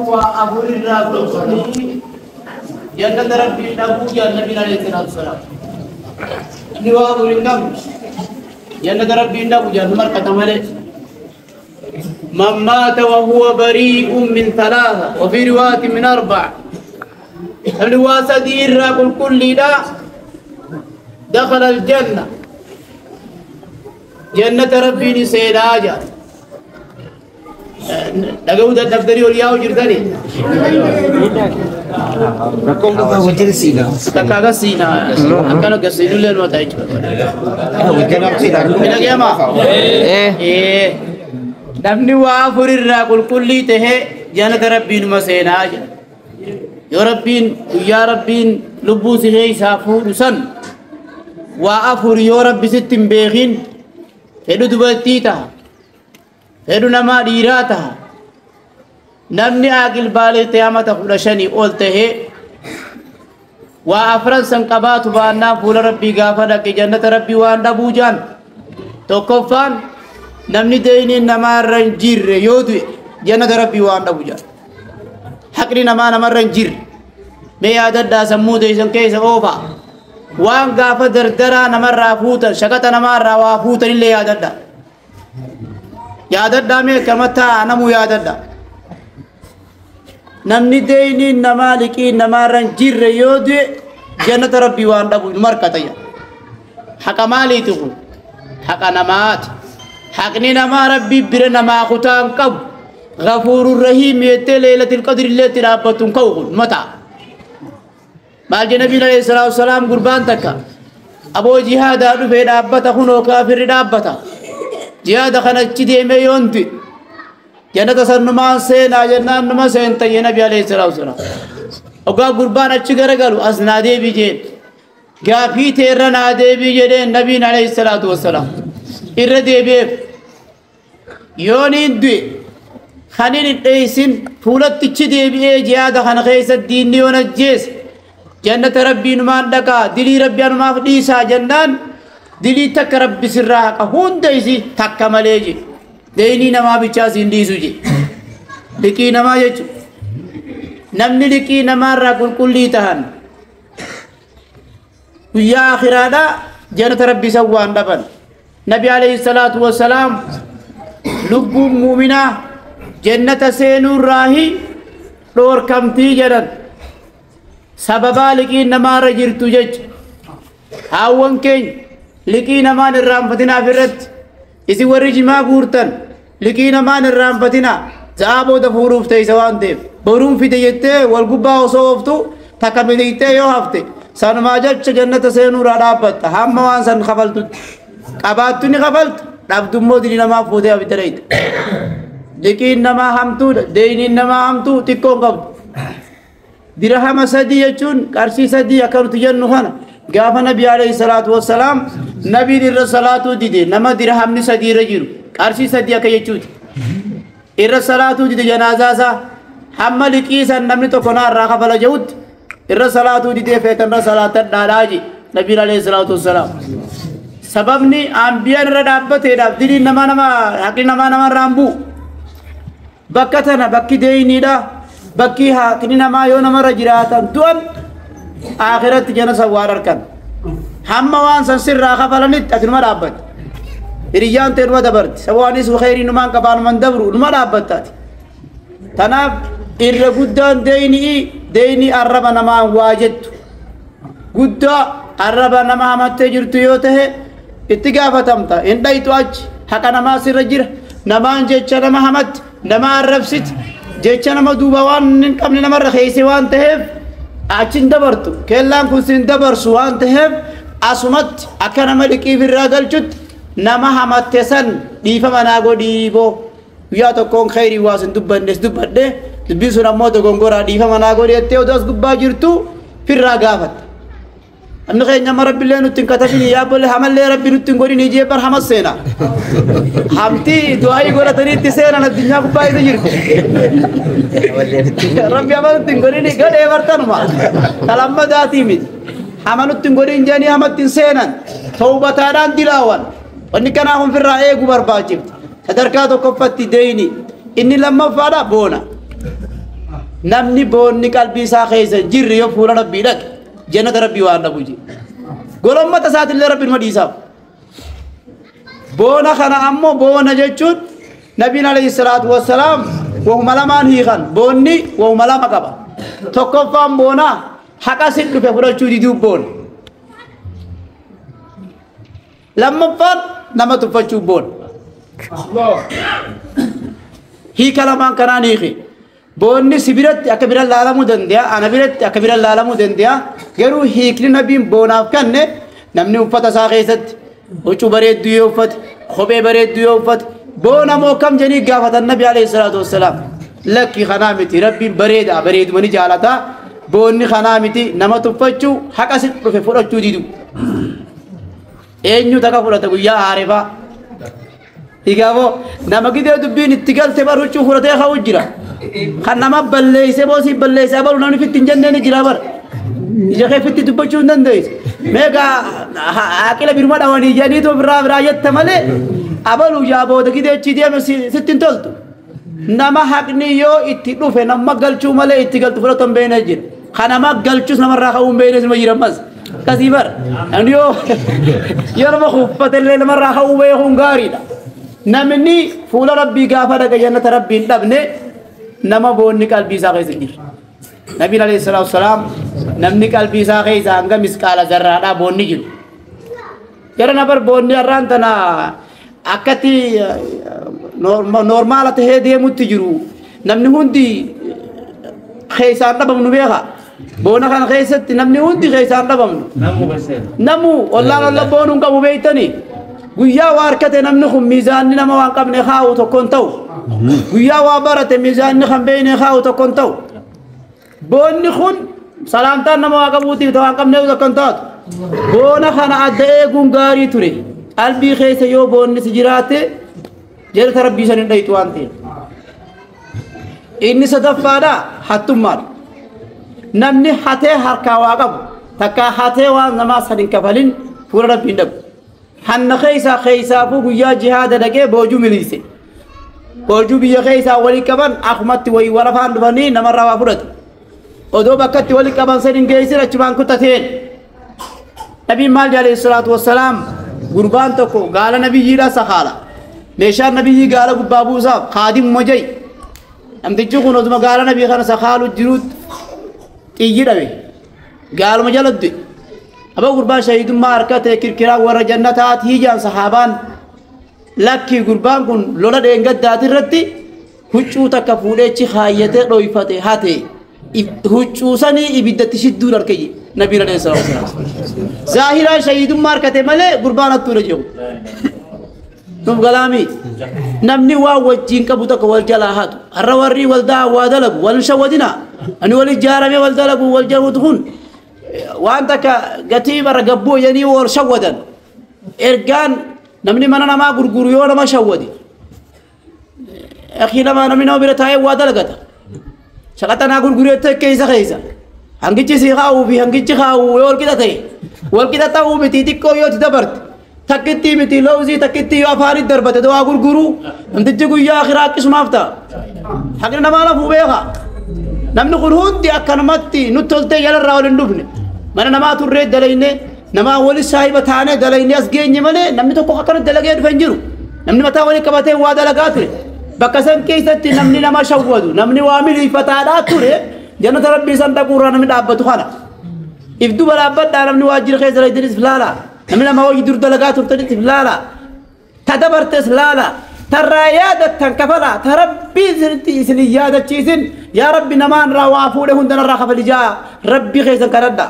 Waa afur irraa qulqullii jannata Rabbii dhabuu jedhan Nabiin alayhi salaatu wasalaam. Namni waa afur hin qabne jannata Rabbii hin dhabu jedhan, markata malee. من مات وهو بريء من ثلاثة، وفي رواية من أربع، namni waa sadii irraa qulqulliidha، دخل الجنة، jannata Rabbiin seenaa jedha. Dhaga'uu dadhabdanii ol yaa'u jirtanii? Rakkoon qabu, wajjin siina. Takka agarsiina, akkana agarsiinullee numa ta'a jechuudha. Dhaga'ama? Eh. Namni waa afur irraa qulqullii tahee jannata Rabbiinuma seenaa jedha. Yoo Rabbiin guyyaa Rabbiin lubbuu si keessaa fuudhu san waa afur yoo Rabbi sitti hin beekin, fedhu dubartii taha, fedhu namaa dhiiraa taha, namni aaqil baalee ta'e amata 15 ol tahee waa afran san qabaatu baannaan fuula Rabbii gaafa dhaqe jannata Rabbii waan dhabuu jaan. Tokkoffaan, namni deeyniin namaa irra hin jirre yoo du'e jannata Rabbii waan dhabu jaan. Haqni namaa namarra hin jirre, mee yaadadhaa, sammuu teessan keessa oofaa. Waan gaafa dardaraa namarraa fuutan, shaqaxa namaarraa waa fuutan illee yaadadhaa, yaadadhaa. Mee akkama ta'a namuu yaadadhaa. Namni deeyniin namaa, liqiin namaarra hin jirre yoo du'e jannata Rabbii waan dhabu markatayya. Haqa maaliiti kun? Haqa namaati. Haqni namaa Rabbii bira namaa kutaa hin qabu. Ghafuurur Rahiim jettee Leelatil Qadri illee itti dhaabbattu hin ka'u kun mataa. Maal jedhe Nabiin alayhi salaatu wasalaam? Gurbaan takka aboo jihaadaa dhufee dhaabbata, kunoo kaafirri dhaabbata, jihaada kana achi deemee yoon du'e jannata sannumaan seenaa jennaan, numa seenta jee Nabi alayhi salaatu wasalaam. Ogaa gurbaan achi garagalu, as naa deebii jeen, gaafii teerra naa deebii jedheen. Nabiin alayhi salaatu wasalaam irra deebi'eef, yooniin du'e kanin hin dheeysin fuulattichi deebi'ee jihaada kana keessa diinni yoon ajjeese jannata Rabbii numaan dhaqaa, dilii Rabbii anumaaf dhiisaa jennaan, dilii takka Rabbi sirraa haqa hunda isi takka malee je, deynii namaa bichaa siin dhiisu je. Liqii namaa jechu. Namni liqii namaarraa qulqullii tahan guyyaa akhiraadha jannata Rabbii san waan dhaban. Nabi alayhi salaatu wasalaam, lubbuun muuminaa jannata seenuurraahi dhoorkamtii jedhan, sababaa liqiin namaarra jirtu jecha. Haawwan keenya, liqii namaan irraanfatinaaf irratti. Isin warri jimaa guurtan, liqii namaan irraanfatinaa. Za'aa booda fuudhuuf teessa waan ta'eef, boruun fide jettee wal gubbaa osoo ooftu takka miliqxee yoo hafte, sanumaa jecha jannata seenuurraa dhaabbatta. Hamma waan san kafaltutti, qabaattu ni kafaltu, dhabdummoo dilii namaa fuutee abidda dheeyta. Liqiin namaa hamtuudha, deeyniin namaa hamtuu xiqqoo hin qabdu. Dirhama 3 jechuun qarshii 3 akka nuti jennu kana. Gaafa Nabi alayhi salaatu wassalaam, Nabiin irra salaatuu dide nama dirhamni 3 irra jiru, qarshii 3 akka jechuuti. Irra salaatuu dide janaazaa isaa, hamma liqii san namni tokko naa irraa kafala jehutti irra salaatuu didee, feetan irra salaatadhaadhaa je Nabiin alayhi salaatu wassalaam. Sababni ambiyaan irra dhaabbateedhaaf diliin namaa nama haqni namaa namarraa hin bu'u. Bakka tana bakki deeyniidha. Bakki haqni namaa yoo namarra jiraatan du'an akhiratti jana san waan arkan. Hamma waan san sirraa kafalanitti ati numa dhaabbatte. Hiriyyaan ta'e numa dabarti. Sabawaanis kheyrii numaan qabaanuman dabru numa dhaabbattaati. Tanaaf irra guddaan deeynii deeynii arraba namaan waa jettu. Guddaa arraba nama hamattee jirtu yoo tahe itti gaafatamta. Hin dhayxu achi, haqa namaa sirra jira. Namaan jecha nama hamatti, nama arrabsiti, jecha nama duuba waan hin qabne namarra keeyse waan taheef achi hin dabartu. Kellaan kun sin dabarsu waan taheef, asumatti akka nama liqiif irraa galchutti nama hamatte san dhiifama naa godhii boo, guyyaa tokkoon kheyrii waa sin dubbannes dubbadhe, dubbiin sun ammoo dogongoraa, dhiifama naa godhi jettee odoo as gubbaa jirtu firraa gaafatta. Namni keenya amma Rabbiillee nutti hin katabini yaabbolle, hamallee Rabbi nutti hin godhini jee bar hamas seena. Hamti du'aayii godhatanii itti seenan addunyaa gubbaa isa jirti. Rabbi hama nutti hin godhini gadhee bartanuma. Kalammadaatii miti. Hama nutti hin godhin jedhanii hamatti hin seenan. Tawbataadhaan dilaawan. Wanni kanaa kun firraa eeguu barbaachifti. Sadarkaa tokkoffatti deyni. Inni lammaffaadha boona. Namni boonni qalbii isaa keessa jirre yoo fuula rabbii dhaqe jannata rabbii waan dhabu jee. Golommata isaatillee rabbiin madhiisaaf. Boona kana ammoo boona jechuun nabiin alayhi salaatu wassalaam wahuma lamaan hiikan boonni wahuma lama qaba. Tokkoffaan boona haqa si dhufe fudhachuu diduu boona. Lammaffaan nama tuffachuu boona. Hiika lamaan kanaan hiike. Boonni si biratti akka bira laalamuu danda'a, ana biratti akka bira laalamuu danda'a. Garuu hiikni nabiin boonaaf kenne namni uffata isaa keessatti huccuu bareedduu yoo uffate, kophee bareedduu yoo uffate, boona moo kam jedhanii gaafatan nabi alayhi salaatu wassalaam. Lakki kanaa miti rabbiin bareeda bareeduma ni jaalata. Boonni kanaa miti nama tuffachuu haqa si dhufe fudhachuu didu. Eenyu takka fudhata guyyaa haarefaa. Igaafoo nama gidee dubbiin itti galte bar huccuu fudhatee ka'u jira. Kan nama balleessee boosii balleessee baru namni fitti hin jennee ni jira bara. Ija kee fitti dubbachuu hin dandeessu. Meeqa haaqila birma dhawanii jedhaniitu biraa biraa jetta malee abaluu yaa booda gidee achi deeme sitti hin toltu. Nama haqni yoo itti dhufe nama galchuu malee itti galtu fudhatu hin beekne jira. Kan nama galchus namarraa ka'uu hin beekne sima jira ammas. Akkasii bara. Namni yoo yoo nama uffatellee namarraa ka'uu beekuun gaariidha. Namni fuula rabbii gaafa dhaqa jannata rabbii hin dhabne nama boonni qalbii isaa keessa hin jirre. Nabiin alayhi salaatu wassalaam namni qalbii isaa keessa hanga misqaala zarraadhaa boonni jiru. Jara nabar boonni har'aan tana akkatti noormaala tahee deemutti jiru. Namni hundi keessaan dhabamnu beeka. Boona kana keessatti namni hundi keessaan dhabamnu. Namu ollaan olla boonuu hin qabu beektanii. Guyyaa waa harkate namni kun miizaanni nama waan qabne kaa'u tokko hin ta'u. Guyyaa waa barate miizaanni kan beekne kaa'u tokko hin ta'u. Boonni kun salaamtaan nama waa qabuutiif waan qabneef tokko hin taatu. Boona kana adda eeguun gaarii ture. Qalbii keessa yoo boonni si jiraate jannata rabbii san hin dhayitu waan ta'eef. Inni sadaffaadha hattummaadha. Namni hatee harkaa waa qabu takka hatee waan namaa san hin kafalin fuula rabbii hin dhabu. Hanna keessaa keessaafuu guyyaa jihaada dhaqee boojuu miliise. Boojuu biyya keessaa walii qaban akkumatti wayii warafaan dhufanii namarraa waa fudhatu. Odoo bakkatti walii qaban san hin geessin achumaan kutateen. Nabiin maal jedhe alayhi salaatu wassalaam gurbaan tokko gaala nabiyyiidha sakaala. Meeshaan nabiyyii gaala gubbaa buusaaf kaadimuma ja'i. Namtichi kun osuma gaala nabii kana sakaalu jiruutti xiyyi dhabe. Gaaluma jala du'e. Abaa gurbaan shahiidummaa harkate kirkiraa warra jannataati hijaan sahaabaan lakki gurbaan kun lola dheengaddaati irratti huccuu takka fuudheechi kaayyatee dhoyfate hate. Huccuu sanii ibiddatti shidduun harke nabiin alayhi salaatu wassalaam. Zaahiraan shahiidummaa harkate malee gurbaan hattuudha jedhu. Nuuf galaami. Namni waan wajjiin qabu tokko wal jalaa hatu. Har'a warri waldaa waa dalagu wal shawwadina. Ani wal ijaaramee wal dalagu wal jaluutu kun waan takka gatii bara gabboo jedhanii wal shawwadan. Ergaan namni mana namaa gurguru yoo nama shawwade. Akii lama namni nama bira taa'ee waa dalagata. Shaqaxanaa gurguree keessa keessa. Hangichi si kaa'uu fi hangichi kaa'uu yoo walqixa ta'e. Walqixa ta'uu miti xiqqoo yoo itti dabarte. Takkitti miti lawuzii takkitti yoo afaanitti darbate waa gurguruu namtichi guyyaa akhiraa akkasumaaf ta'a. Haqni namaa lafuu beeka. Namni kun hundi akkanumatti nutti toltee jalarraa ol hin dhufne. Mana namaa turree dalayne namaa wali saahiba taanee dalayne as geenye malee namni tokko akkanatti dalagee dhufe hin jiru. Namni mataa walii qabatee waa dalagaa ture. Bakka san keessatti namni nama shawwadu namni waa miliifataadhaa ture jannata rabbii san dhaquurraa namni dhaabbatu kana. If duba dhaabbadhaa namni waajjira keessa dalaginis laala. Namni nama hojii dur dalagaa turtanis laala. Ta dabartes laala. Tarraa yaadattan kafala. Ta rabbii isinitti isin yaadachiisin. Yaa rabbi namaan irraa waa fuudhe hundanarraa kafali jaa rabbii keessan kadhadha.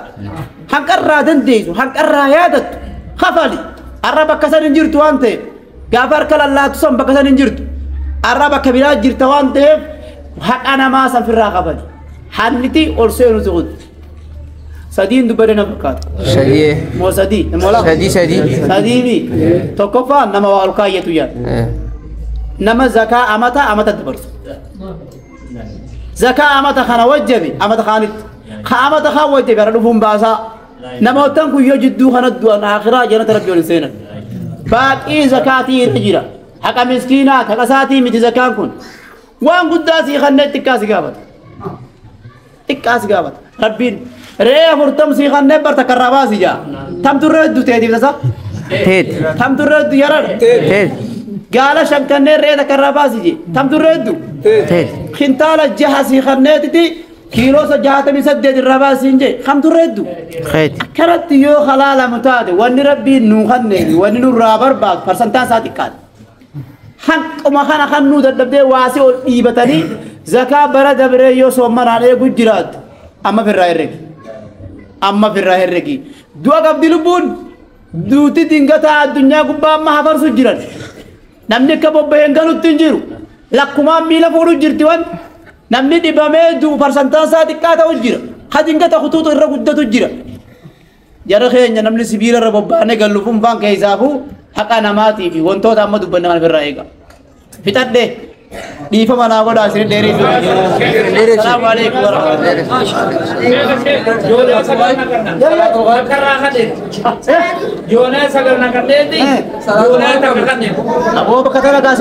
Hanqarraa dandeessu hanqarraa yaadattu kafali. Har'a bakka san hin jirtu waan ta'eef gaafa harka lallaatu san bakka san hin jirtu. Har'a bakka biraa jirta waan ta'eef haqa namaa san firraa kafali. Hanniti ol seenu si kutti. Sadiin dubbate na fakkaata. Sadii. Moo sadii? Moo lama? Sadii sadii. Sadii mi? Tokkoffaan nama waa ol kaayyatu yaada. Nama zakaa amata amata dabarsu. Zakaa amata kana wajjabe amata kaanitti. Ka amata kaan wajjabe har'a dhufuun baasaa. Namootaan kun yoo jidduu kana du'an akhiraa jannata rabbii ol seenan. Baaqii zakaatii irra jira. Haqa miskiinaa haqa isaatii miti zakaan kun. Waan guddaa sii kanneen xiqqaa si gaafata. Xiqqaa si gaafata. Rabbiin re'ee afurtam sii kanneen barta karraa baasi jaa. Tamtu irra hedduu teetiif tasa. Teet. Tamtu irra hedduu yaradha. Teet. Gaala shan kanneen re'ee takka baasi jee. Tamtu irra hedduu. Teet. Kintaala jaha sii kanneetiti kiiloo 68 irraa baasiin jee. Kamtu irra hedduu. Keet. Akkanatti yoo halaalamu taate wanni rabbiin nuu kanneen wanni nurraa barbaadu parsantaan isaa xiqqaadha. Hanquma kana kan nuu dadhabdee waasii ol dhiibatanii zakaa bara dabree yoo soommanaan eegu jiraattu amma firraa herregi. Amma firraa herregi. Du'a qabdi lubbuun duuti dingataa addunyaa gubbaa amma hafarsu jiran. Namni akka bobbaheen galutti hin jiru. Lakkumaan miila fuudhu jirti waan namni dhibamee du'u parsantaan isaa xiqqaa ta'u jira. Ha dingata kutuutu irra guddatu jira. Jara keenya namni sibiila irra bobba'anii gallufuun faan keessaafuu haqa namaatii fi wantoota amma dubbanne kana ofirraa eega. Fixadhe dhiifama naa godhaa isin dheeressu. Salaamu alaikum warahmatullahi. Joonaa sagal na kanneen. Joonaa takka kanneen. Aboo bakka tana gaasi.